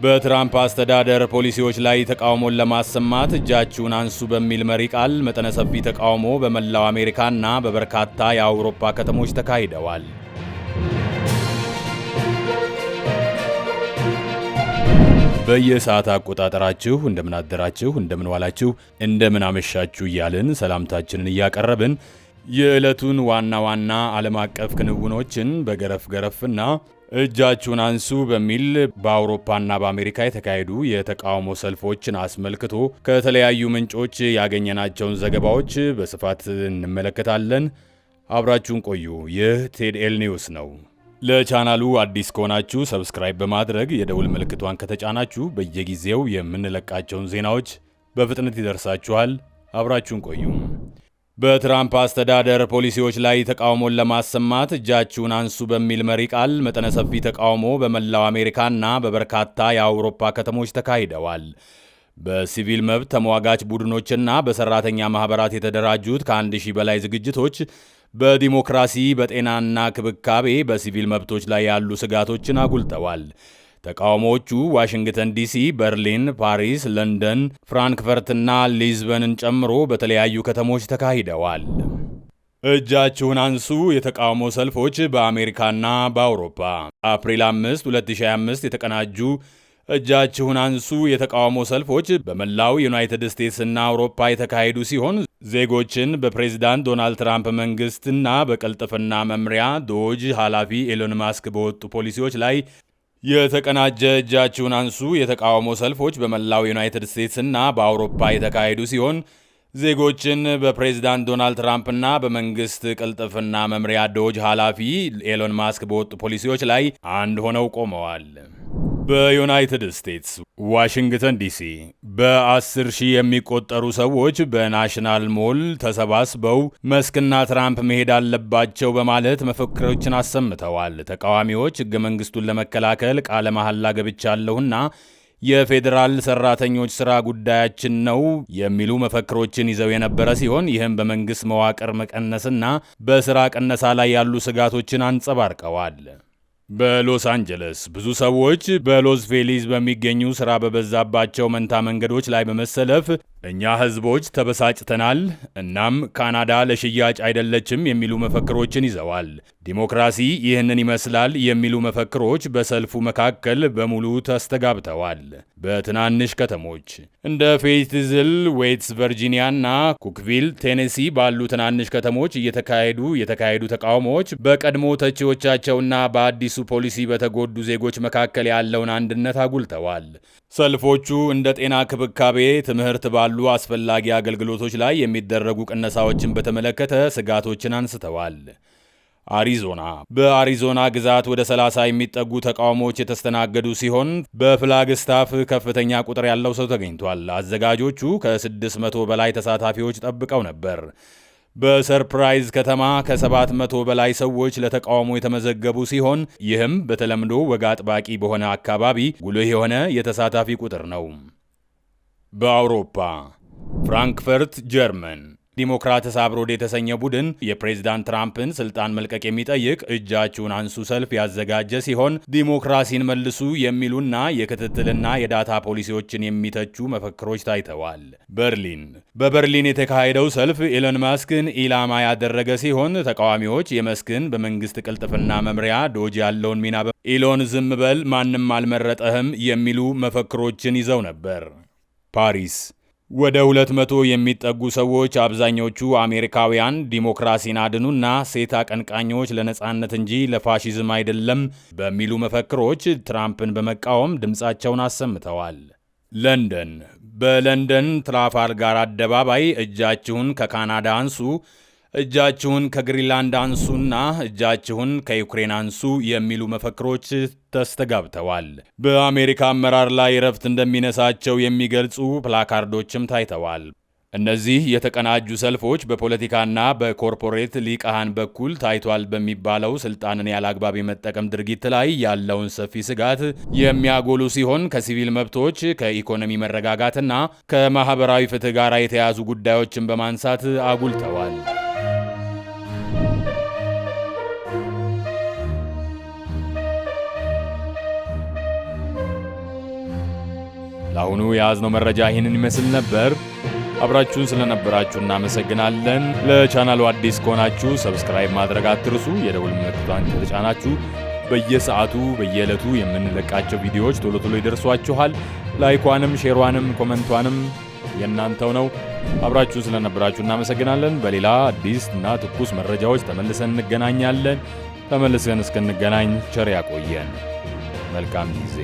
በትራምፕ አስተዳደር ፖሊሲዎች ላይ ተቃውሞን ለማሰማት እጃችሁን አንሱ በሚል መሪ ቃል መጠነ ሰፊ ተቃውሞ በመላው አሜሪካና በበርካታ የአውሮፓ ከተሞች ተካሂደዋል። በየሰዓት አቆጣጠራችሁ እንደምን አደራችሁ፣ እንደምን ዋላችሁ፣ እንደምን አመሻችሁ እያልን ሰላምታችንን እያቀረብን የዕለቱን ዋና ዋና ዓለም አቀፍ ክንውኖችን በገረፍ ገረፍና እጃችሁን አንሱ በሚል በአውሮፓና በአሜሪካ የተካሄዱ የተቃውሞ ሰልፎችን አስመልክቶ ከተለያዩ ምንጮች ያገኘናቸውን ዘገባዎች በስፋት እንመለከታለን። አብራችሁን ቆዩ። ይህ ቴድኤል ኒውስ ነው። ለቻናሉ አዲስ ከሆናችሁ subscribe በማድረግ የደውል ምልክቷን ከተጫናችሁ በየጊዜው የምንለቃቸውን ዜናዎች በፍጥነት ይደርሳችኋል። አብራችሁን ቆዩ። በትራምፕ አስተዳደር ፖሊሲዎች ላይ ተቃውሞን ለማሰማት እጃችሁን አንሱ በሚል መሪ ቃል መጠነ ሰፊ ተቃውሞ በመላው አሜሪካና በበርካታ የአውሮፓ ከተሞች ተካሂደዋል። በሲቪል መብት ተሟጋች ቡድኖችና በሰራተኛ ማኅበራት የተደራጁት ከ1000 በላይ ዝግጅቶች በዲሞክራሲ፣ በጤናና ክብካቤ፣ በሲቪል መብቶች ላይ ያሉ ስጋቶችን አጉልተዋል። ተቃውሞዎቹ ዋሽንግተን ዲሲ፣ በርሊን፣ ፓሪስ፣ ለንደን፣ ፍራንክፈርትና ሊዝበንን ጨምሮ በተለያዩ ከተሞች ተካሂደዋል። እጃችሁን አንሱ የተቃውሞ ሰልፎች በአሜሪካና በአውሮፓ። አፕሪል 5 2025 የተቀናጁ እጃችሁን አንሱ የተቃውሞ ሰልፎች በመላው ዩናይትድ ስቴትስ እና አውሮፓ የተካሄዱ ሲሆን ዜጎችን በፕሬዝዳንት ዶናልድ ትራምፕ መንግስትና በቅልጥፍና መምሪያ ዶጅ ኃላፊ ኤሎን ማስክ በወጡ ፖሊሲዎች ላይ የተቀናጀ እጃችሁን አንሱ የተቃውሞ ሰልፎች በመላው ዩናይትድ ስቴትስ እና በአውሮፓ የተካሄዱ ሲሆን ዜጎችን በፕሬዝዳንት ዶናልድ ትራምፕና በመንግስት ቅልጥፍና መምሪያ ዶጅ ኃላፊ ኤሎን ማስክ በወጡ ፖሊሲዎች ላይ አንድ ሆነው ቆመዋል። በዩናይትድ ስቴትስ ዋሽንግተን ዲሲ በ10,000 የሚቆጠሩ ሰዎች በናሽናል ሞል ተሰባስበው መስክና ትራምፕ መሄድ አለባቸው በማለት መፈክሮችን አሰምተዋል። ተቃዋሚዎች ሕገ መንግስቱን ለመከላከል ቃለ መሐላ ገብቻለሁና የፌዴራል ሰራተኞች ስራ ጉዳያችን ነው የሚሉ መፈክሮችን ይዘው የነበረ ሲሆን ይህም በመንግስት መዋቅር መቀነስና በስራ ቅነሳ ላይ ያሉ ስጋቶችን አንጸባርቀዋል። በሎስ አንጀለስ ብዙ ሰዎች በሎስ ፌሊዝ በሚገኙ ስራ በበዛባቸው መንታ መንገዶች ላይ በመሰለፍ እኛ ህዝቦች ተበሳጭተናል፣ እናም ካናዳ ለሽያጭ አይደለችም የሚሉ መፈክሮችን ይዘዋል። ዲሞክራሲ ይህንን ይመስላል የሚሉ መፈክሮች በሰልፉ መካከል በሙሉ ተስተጋብተዋል። በትናንሽ ከተሞች እንደ ፌይትዝል፣ ዌስት ቨርጂኒያ እና ኩክቪል ቴኔሲ ባሉ ትናንሽ ከተሞች የተካሄዱ ተቃውሞዎች በቀድሞ ተቺዎቻቸውና በአዲሱ ፖሊሲ በተጎዱ ዜጎች መካከል ያለውን አንድነት አጉልተዋል። ሰልፎቹ እንደ ጤና ክብካቤ፣ ትምህርት ባሉ አስፈላጊ አገልግሎቶች ላይ የሚደረጉ ቅነሳዎችን በተመለከተ ስጋቶችን አንስተዋል። አሪዞና። በአሪዞና ግዛት ወደ 30 የሚጠጉ ተቃውሞዎች የተስተናገዱ ሲሆን በፍላግስታፍ ከፍተኛ ቁጥር ያለው ሰው ተገኝቷል። አዘጋጆቹ ከ600 በላይ ተሳታፊዎች ጠብቀው ነበር። በሰርፕራይዝ ከተማ ከ700 በላይ ሰዎች ለተቃውሞ የተመዘገቡ ሲሆን ይህም በተለምዶ ወግ አጥባቂ በሆነ አካባቢ ጉልህ የሆነ የተሳታፊ ቁጥር ነው። በአውሮፓ ፍራንክፈርት ጀርመን ዲሞክራትስ አብሮድ የተሰኘ ቡድን የፕሬዝዳንት ትራምፕን ስልጣን መልቀቅ የሚጠይቅ እጃችሁን አንሱ ሰልፍ ያዘጋጀ ሲሆን ዲሞክራሲን መልሱ የሚሉና የክትትልና የዳታ ፖሊሲዎችን የሚተቹ መፈክሮች ታይተዋል። በርሊን። በበርሊን የተካሄደው ሰልፍ ኤሎን ማስክን ኢላማ ያደረገ ሲሆን ተቃዋሚዎች የመስክን በመንግስት ቅልጥፍና መምሪያ ዶጅ ያለውን ሚና ኤሎን ዝም በል፣ ማንም አልመረጠህም የሚሉ መፈክሮችን ይዘው ነበር። ፓሪስ። ወደ 200 የሚጠጉ ሰዎች አብዛኞቹ አሜሪካውያን ዲሞክራሲን አድኑና ሴት አቀንቃኞች ለነጻነት እንጂ ለፋሺዝም አይደለም በሚሉ መፈክሮች ትራምፕን በመቃወም ድምፃቸውን አሰምተዋል። ለንደን። በለንደን ትራፋልጋር አደባባይ እጃችሁን ከካናዳ አንሱ፣ እጃችሁን ከግሪንላንድ አንሱና እጃችሁን ከዩክሬን አንሱ የሚሉ መፈክሮች ተስተጋብተዋል። በአሜሪካ አመራር ላይ እረፍት እንደሚነሳቸው የሚገልጹ ፕላካርዶችም ታይተዋል። እነዚህ የተቀናጁ ሰልፎች በፖለቲካና በኮርፖሬት ሊቃሃን በኩል ታይቷል በሚባለው ስልጣንን ያለአግባብ የመጠቀም ድርጊት ላይ ያለውን ሰፊ ስጋት የሚያጎሉ ሲሆን ከሲቪል መብቶች፣ ከኢኮኖሚ መረጋጋትና ከማህበራዊ ፍትህ ጋር የተያያዙ ጉዳዮችን በማንሳት አጉልተዋል። ለአሁኑ የያዝነው መረጃ ይህንን ይመስል ነበር። አብራችሁን ስለነበራችሁ እናመሰግናለን። ለቻናሉ አዲስ ከሆናችሁ subscribe ማድረግ አትርሱ። የደውል ምልክቷን ከተጫናችሁ በየሰዓቱ በየዕለቱ የምንለቃቸው ቪዲዮዎች ቶሎ ቶሎ ይደርሷችኋል። Like ኳንም፣ share ሯንም፣ comment ቷንም የእናንተው ነው። አብራችሁን ስለነበራችሁ እናመሰግናለን። በሌላ አዲስ እና ትኩስ መረጃዎች ተመልሰን እንገናኛለን። ተመልሰን እስክንገናኝ ቸር ያቆየን። መልካም ጊዜ።